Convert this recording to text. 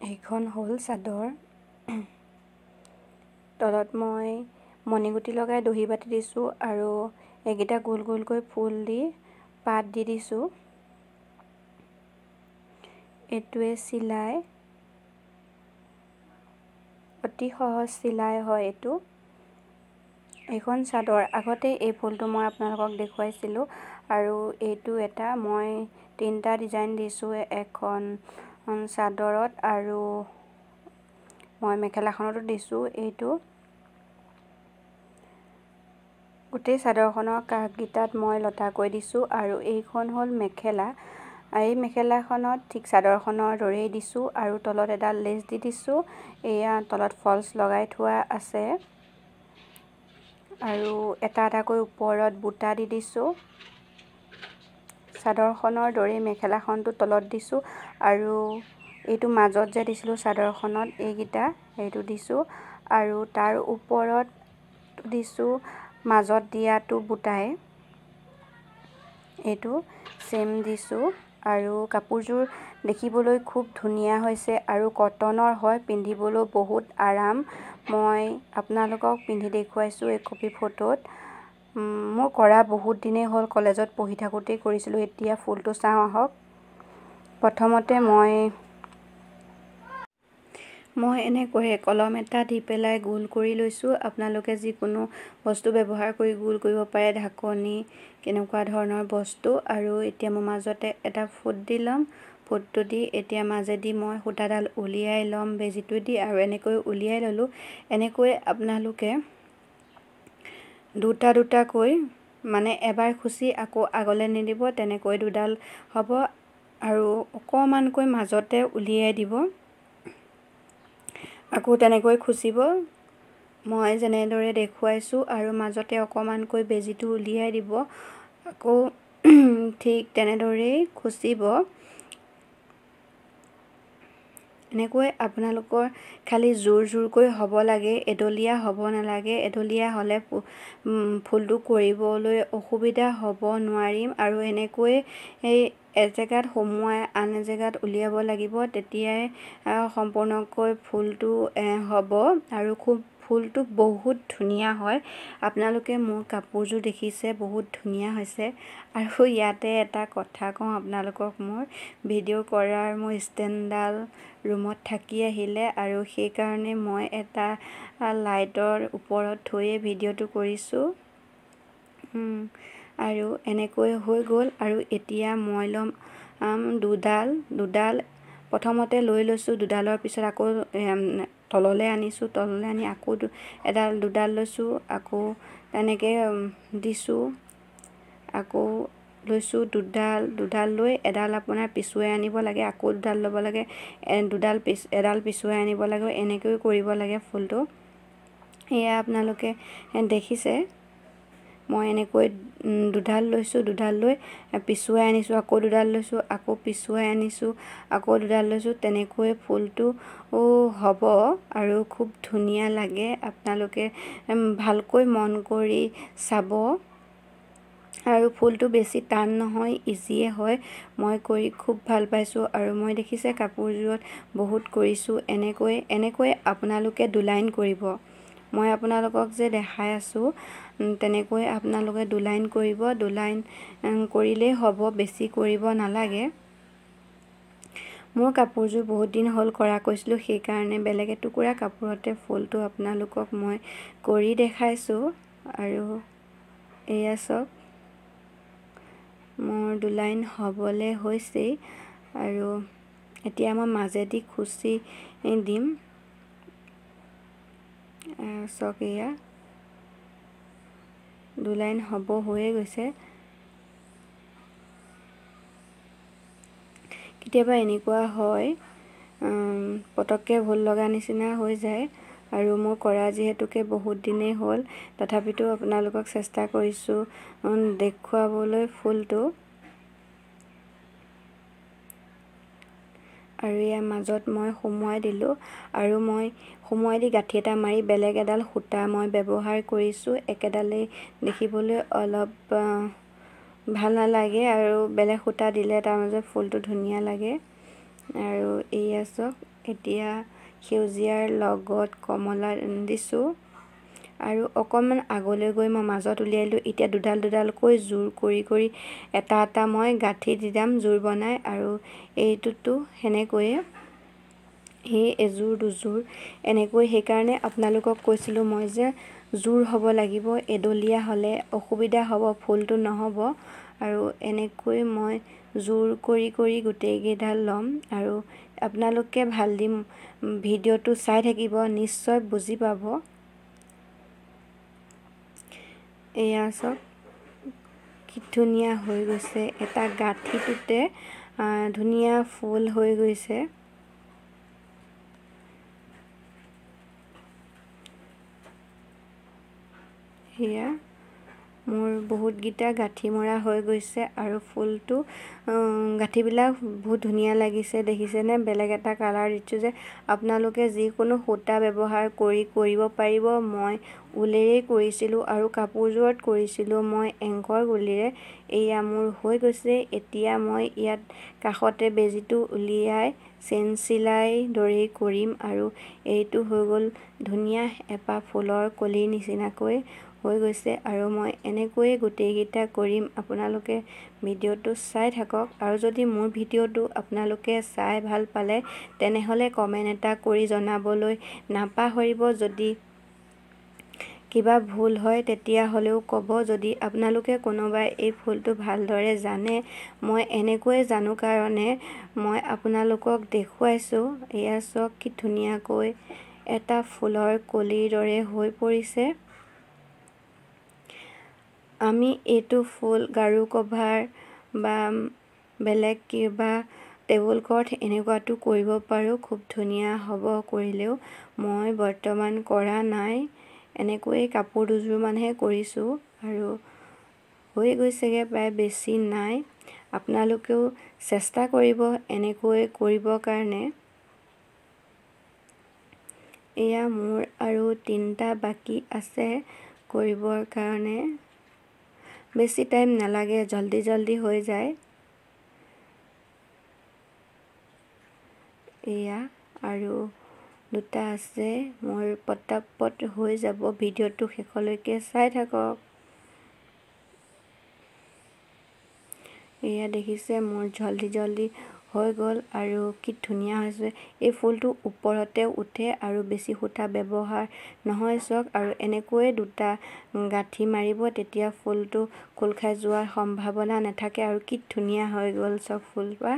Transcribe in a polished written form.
এইখন হ'ল চাদৰ। তলত মই মণিগুটি লগাই দহি বাতি দিছোঁ আৰু এইকেইটা গোল গোলকৈ ফুল দি পাত দি দিছোঁ। এইটোৱে চিলাই, অতি সহজ চিলাই হয় এইটো। এইখন চাদৰ আগতে এই ফুলটো মই আপোনালোকক দেখুৱাইছিলোঁ। আৰু এইটো এটা মই তিনিটা ডিজাইন দিছোঁ এখন চাদৰত আৰু মই মেখেলাখনতো দিছোঁ। এইটো গোটেই চাদৰখনৰ কাষকেইটাত মই লতাকৈ দিছোঁ। আৰু এইখন হ'ল মেখেলা। এই মেখেলাখনত ঠিক চাদৰখনৰ দৰেই দিছোঁ আৰু তলত এডাল লেচ দি দিছোঁ। এয়া তলত ফলছ লগাই থোৱা আছে আৰু এটা এটাকৈ ওপৰত বুটা দি দিছোঁ। চাদৰখনৰ দৰেই মেখেলাখনটো তলত দিছোঁ আৰু এইটো মাজত যে দিছিলোঁ চাদৰখনত এইকেইটা সেইটো দিছোঁ আৰু তাৰ ওপৰত দিছোঁ মাজত দিয়াটো বুটাই, এইটো চেম দিছোঁ। আৰু কাপোৰযোৰ দেখিবলৈ খুব ধুনীয়া হৈছে আৰু কটনৰ হয়, পিন্ধিবলৈ বহুত আৰাম। মই আপোনালোকক পিন্ধি দেখুৱাইছোঁ এই কপি ফটোত। মোৰ কৰা বহুত দিনেই হ'ল, কলেজত পঢ়ি থাকোঁতেই কৰিছিলোঁ। এতিয়া ফুলটো চাওঁ আহক। প্ৰথমতে মই এনেকৈ কলম এটা দি পেলাই গোল কৰি লৈছোঁ। আপোনালোকে যিকোনো বস্তু ব্যৱহাৰ কৰি গোল কৰিব পাৰে, ঢাকনি কেনেকুৱা ধৰণৰ বস্তু। আৰু এতিয়া মই মাজতে এটা ফুট দি ল'ম। ফুটটো দি এতিয়া মাজেদি মই সূতাডাল উলিয়াই ল'ম বেজীটো দি আৰু এনেকৈ উলিয়াই ল'লোঁ। এনেকৈ আপোনালোকে দুটা দুটাকৈ মানে এবাৰ খুচি আকৌ আগলৈ নিদিব, তেনেকৈ দুডাল হ'ব আৰু অকণমানকৈ মাজতে উলিয়াই দিব, আকৌ তেনেকৈ খুচিব। মই যেনেদৰে দেখুৱাইছোঁ আৰু মাজতে অকণমানকৈ বেজীটো উলিয়াই দিব, আকৌ ঠিক তেনেদৰেই খুচিব। এনেকৈ আপোনালোকৰ খালি জোৰ জোৰকৈ হ'ব লাগে, এডলীয়া হ'ব নালাগে। এডলীয়া হ'লে ফুলটো কৰিবলৈ অসুবিধা হ'ব নোৱাৰিম। আৰু এনেকৈ এই এজেগাত সুমুৱাই আন এজেগাত উলিয়াব লাগিব, তেতিয়াই সম্পূৰ্ণকৈ ফুলটো হ'ব আৰু খুব ফুলটো বহুত ধুনীয়া হয়। আপোনালোকে মোৰ কাপোৰযোৰ দেখিছে, বহুত ধুনীয়া হৈছে। আৰু ইয়াতে এটা কথা কওঁ আপোনালোকক, মোৰ ভিডিঅ' কৰাৰ মোৰ ষ্টেণ্ডডাল ৰুমত থাকি আহিলে আৰু সেইকাৰণে মই এটা লাইটৰ ওপৰত থৈয়ে ভিডিঅ'টো কৰিছোঁ। আৰু এনেকৈ হৈ গ'ল। আৰু এতিয়া মই ল'ম দুডাল প্ৰথমতে লৈ লৈছোঁ, দুডালৰ পিছত আকৌ তললৈ আনিছোঁ, তললৈ আনি আকৌ এডাল দুডাল লৈছোঁ, আকৌ তেনেকৈ দিছোঁ, আকৌ লৈছোঁ দুডাল, দুডাল লৈ এডাল আপোনাৰ পিছুৱাই আনিব লাগে, আকৌ দুডাল ল'ব লাগে, দুডাল পিছ এডাল পিছুৱাই আনিব লাগে, এনেকৈ কৰিব লাগে ফুলটো। এয়া আপোনালোকে দেখিছে মই এনেকৈ দুডাল লৈছোঁ, দুডাল লৈ পিছুৱাই আনিছোঁ, আকৌ দুডাল লৈছোঁ, আকৌ পিছুৱাই আনিছোঁ, আকৌ দুডাল লৈছোঁ, তেনেকৈ ফুলটো হ'ব আৰু খুব ধুনীয়া লাগে। আপোনালোকে ভালকৈ মন কৰি চাব। আৰু ফুলটো বেছি টান নহয়, ইজিয়ে হয়। মই কৰি খুব ভাল পাইছোঁ আৰু মই দেখিছে কাপোৰযোৰত বহুত কৰিছোঁ। এনেকৈ আপোনালোকে দুলাইন কৰিব, মই আপোনালোকক যে দেখাই আছোঁ তেনেকৈ আপোনালোকে দুলাইন কৰিব। দুলাইন কৰিলেই হ'ব, বেছি কৰিব নালাগে। মোৰ কাপোৰযোৰ বহুত দিন হ'ল কৰা কৈছিলোঁ, সেইকাৰণে বেলেগ এটুকুৰা কাপোৰতে ফুলটো আপোনালোকক মই কৰি দেখাইছোঁ। আৰু এয়া চাওক, মোৰ দুলাইন হ'বলৈ হৈছেই। আৰু এতিয়া মই মাজেদি খুচি দিম। চাওক, এয়া দুলাইন হ'ব হৈয়ে গৈছে। কেতিয়াবা এনেকুৱা হয় পটককৈ ভুল লগা নিচিনা হৈ যায়। আৰু মোৰ কৰা যিহেতুকে বহুত দিনেই হ'ল, তথাপিতো আপোনালোকক চেষ্টা কৰিছোঁ দেখুৱাবলৈ ফুলটো। আৰু ইয়াৰ মাজত মই সুমুৱাই দিলোঁ আৰু মই সুমুৱাই দি গাঁঠি এটা মাৰি বেলেগ এডাল সূতা মই ব্যৱহাৰ কৰিছোঁ। একেডালেই দেখিবলৈ অলপ ভাল নালাগে আৰু বেলেগ সূতা দিলে তাৰ মাজত ফুলটো ধুনীয়া লাগে। আৰু এয়া চাওক, এতিয়া সেউজীয়াৰ লগত কমলা দিছোঁ আৰু অকণমান আগলৈ গৈ মই মাজত উলিয়াইলোঁ। এতিয়া দুডাল দুডালকৈ জোৰ কৰি কৰি এটা এটা মই গাঁঠি দি যাম জোৰ বনাই। আৰু এইটোতো সেনেকৈয়ে সেই এযোৰ দুযোৰ এনেকৈ, সেইকাৰণে আপোনালোকক কৈছিলোঁ মই যে জোৰ হ'ব লাগিব, এডলীয়া হ'লে অসুবিধা হ'ব, ফুলটো নহ'ব। আৰু এনেকৈ মই জোৰ কৰি কৰি গোটেইকেইডাল ল'ম আৰু আপোনালোকে ভাল দি ভিডিঅ'টো চাই থাকিব, নিশ্চয় বুজি পাব। এয়া চাওক কি ধুনীয়া হৈ গৈছে, এটা গাঁঠিটোতে ধুনীয়া ফুল হৈ গৈছে। সেয়া মোৰ বহুতকেইটা গাঁঠি মৰা হৈ গৈছে আৰু ফুলটো গাঁঠিবিলাক বহুত ধুনীয়া লাগিছে, দেখিছেনে? বেলেগ এটা কালাৰ দিছোঁ যে। আপোনালোকে যিকোনো সূতা ব্যৱহাৰ কৰি কৰিব পাৰিব। মই ঊলেৰেই কৰিছিলোঁ আৰু কাপোৰযোৰত কৰিছিলোঁ মই এংকৰ গুলিৰে। এয়া মোৰ হৈ গৈছে। এতিয়া মই ইয়াত কাষতে বেজীটো উলিয়াই চেইন চিলাই দৰেই কৰিম আৰু এইটো হৈ গ'ল ধুনীয়া এপাহ ফুলৰ কলিৰ নিচিনাকৈ হৈ গৈছে। আৰু মই এনেকৈয়ে গোটেইকেইটা কৰিম, আপোনালোকে ভিডিঅ'টো চাই থাকক। আৰু যদি মোৰ ভিডিঅ'টো আপোনালোকে চাই ভাল পালে তেনেহ'লে কমেণ্ট এটা কৰি জনাবলৈ নাপাহৰিব। যদি কিবা ভুল হয় তেতিয়াহ'লেও ক'ব। যদি আপোনালোকে কোনোবাই এই ফুলটো ভালদৰে জানে, মই এনেকৈয়ে জানো কাৰণে মই আপোনালোকক দেখুৱাইছোঁ। এয়া চাওক কি ধুনীয়াকৈ এটা ফুলৰ কলিৰ দৰে হৈ পৰিছে। আমি এইটো ফুল গাৰু কভাৰ বা বেলেগ কিবা টেবুল ক্লথ এনেকুৱাটো কৰিব পাৰোঁ, খুব ধুনীয়া হ'ব কৰিলেও। মই বৰ্তমান কৰা নাই, এনেকৈয়ে কাপোৰ দুযোৰমানহে কৰিছোঁ আৰু হৈ গৈছেগৈ প্ৰায়, বেছি নাই। আপোনালোকেও চেষ্টা কৰিব এনেকৈ কৰিবৰ কাৰণে। এয়া মোৰ আৰু 3টা বাকী আছে কৰিবৰ কাৰণে, বেছি টাইম নালাগে, জল্দি জল্দি হৈ যায়। এয়া আৰু 2টা আছে মোৰ, পটাপট হৈ যাব। ভিডিঅ'টো শেষলৈকে চাই থাকক। এয়া দেখিছে মোৰ জল্দি জল্দি হৈ গ'ল আৰু কি ধুনীয়া হৈছে। এই ফুলটো ওপৰতে উঠে আৰু বেছি সূতা ব্যৱহাৰ নহয় চাওক। আৰু এনেকৈয়ে 2টা গাঁঠি মাৰিব, তেতিয়া ফুলটো খোল খাই যোৱাৰ সম্ভাৱনা নাথাকে। আৰু কি ধুনীয়া হৈ গ'ল চাওক ফুলপাহ।